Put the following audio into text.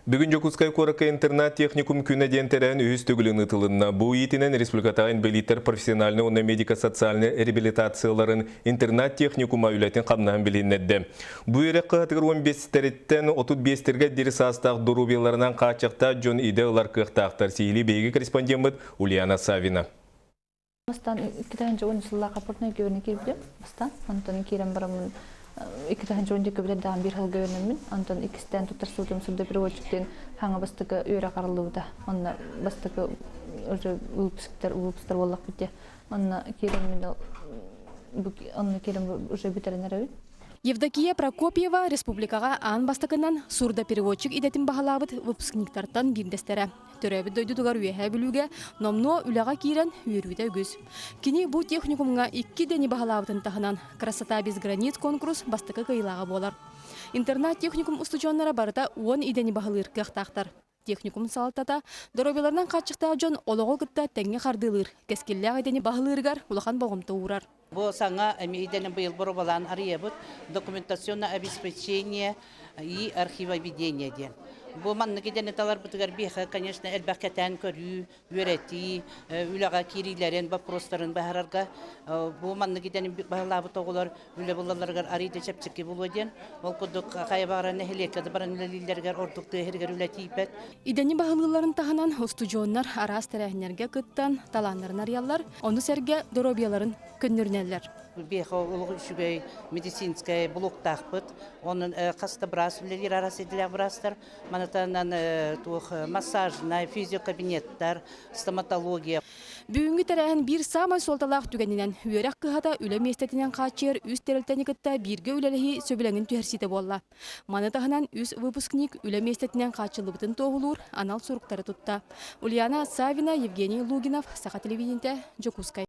Бүгүн Дьокуускай куоракка интернат-техникум күнэ диэн тэрээһин үһүс төгүлүн ыытылынна. Бу иитинэн республикатааҕы инбэлииттэр профессиональнай уонна медико-социальнай реабилитацияларын интернат-техникума үлэтин-хамнаһын билиһиннэрдэ. Бу үөрэх кыһатыгар 15-тэриттэн 35-тэргэ диэри саастаах доруобуйаларынан хааччахтаах дьон идэ ылар кыахтаахтар. Сиһилии биһиги корреспондеммыт Ульяна Савина. Бастаан 2010 сыллаах аппортнай көбүнэ киирбитим. Бастаан онтон киирэн бараммын 2010 көбүлэр даҕан биир сылга үөрэнэммин. Онтон иккистээн туттарсыбытым сурдопереводчиктыын хаҥа бастакы үөрэх арыллыбыта. Онно бастакы уже выпусктар выпустар буоллахпыт дии. Онно киирэммин онно киирэн уже бүтэрэн эрэбин. Евдокия Прокопьева республикаҕа аан бастакынан сурдопереводчик идэтин баһылаабыт выпускниктартан биирдэстэрэ. Төрөөбүт дойдутугар Үөһээ Бүлүүгэ номнуо үлэҕэ киирэн үөрүүтэ үгүс. Кини бу техникумҥа икки идэни баһылаабытын таһынан «Красота без границ» конкурс бастакы кыайыылааҕа буолар. Интернат-техникум устудьуоннара барыта 10 идэни баһылыыр кыахтаахтар. Техникум салалтата доруобуйаларынан хааччахтаах дьон олоҕу кытта тэҥҥэ хардыылыыр, кэскиллээх идэни баһылыырыгар улахан болҕомто уурар. Бу саҥа эмиэ идэни быйыл боруобалаан арыйабыт документационное обеспечение и архивоведение диэн. Бу маннык идэни таларбытыгар биһиэхэ, конечно, элбэх кэтээн көрүү, үөрэтии, үлэҕэ киириилэрин, боппуруостарын быһаарарга бу маннык идэни баһылаабыт оҕолор үлэ булалларыгар арыый да чэпчэки буолуо диэн. Ол курдук хайа баҕарар нэһилиэккэ да баран үлэлииллэригэр ордук тыа сиригэр үлэ тиийбэт. Идэни баһылыылларын таһынан устудьуоннар араас тэрээһиннэргэ кыттан талааннарын арыйаллар, ону сэргэ доруобуйаларын көннөрүнэллэр. Биһиэхэ олох үчүгэй медицинскэй блоктаахпыт. Онон хас да быраас үлэлиир араас идэлээх быраастар. Манатанан туох массажнай, физиокабинеттар, стоматология. Бүгүҥҥү тэрээһин биир саамай суолталаах түгэнинэн үөрэх кыһата үлэ миэстэтинэн хааччыйар үс тэрилтэни кытта бииргэ үлэлэһии сөбүлэҥин түһэрсиитэ буолла. Маны таһынан үс выпускник үлэ миэстэтинэн хааччыллыбытын туоһулуур анал суруктары тутта. Ульяна Савина, Евгений Лугинов, Саха телевидениетэ, Дьокуускай.